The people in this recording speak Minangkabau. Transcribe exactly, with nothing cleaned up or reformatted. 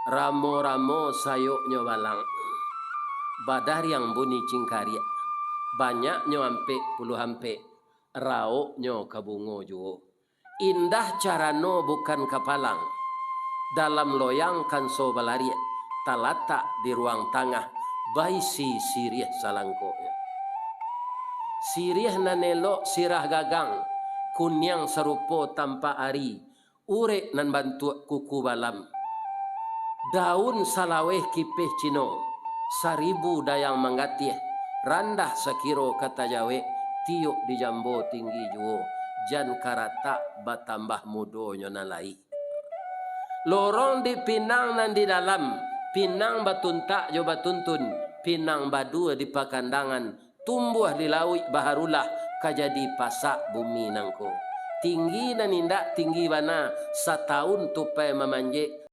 Ramo-ramo sayoknyo balang, badariang bunyi cingkariak, banyaknyo ampek puluah ampek, raoknyo ka bungo juo. Indah carano bukan kapalang, dalam loyang kanso balariak, talatak di ruang tangah, baisi siriah salangkoknyo. Siriah nan elok sirah gagang, kuniang sarupo tampak ari, urek nan bantuak kuku balam. Daun salaweh kipeh Cino, saribu dayang manggatiah, randah sakiro ka tajawek, tiok di jambo tinggi juo, jan karatak batambah mudonyo nan lai. Lorong di pinang nan di dalam, pinang batuntak jo batuntun, pinang badua di pakandangan, tumbuah di lauik baharulah, ka jadi pasak bumi nangko. Tinggi nan indak tinggi bana, satahun tupai mamanjek,